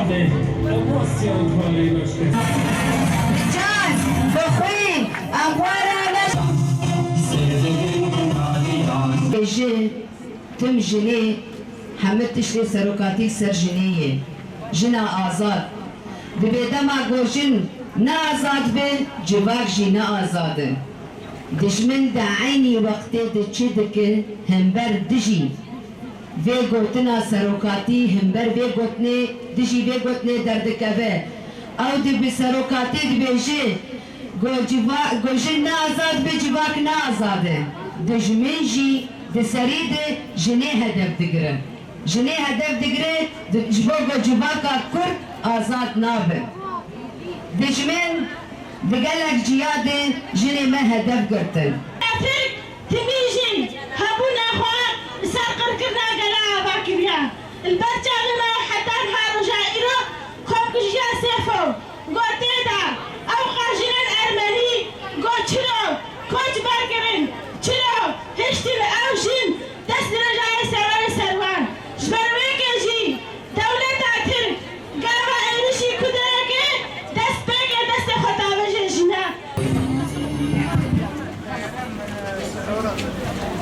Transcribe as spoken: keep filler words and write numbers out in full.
Can, bi xwe, em xwe re ne. Ji tim jinê, hemî tiştê serokatî ser jinê ye. Jina azad. Dibê dema ku jin ne azad be, civak jî ne azad e. Dijmin di eynî wextê de çi dike, hember dijî vê gotina serokatî, hember vê gotinê, dijî vê gotinê derdikeve. Ew dê bi serokatî dibêje, ku civa-, ku jin ne azad be, civak ne azad e. Dijmin jî di serî de jinê hedef digire. Jinê hedef digire, di-, ji bo ku civaka Kurd azad nabe. Dijmin di gelek ciya de jinê me hedef girtin. Tirk timî jin hebûna xwe li ser qirkirina gela ava kiriye. Li ber çav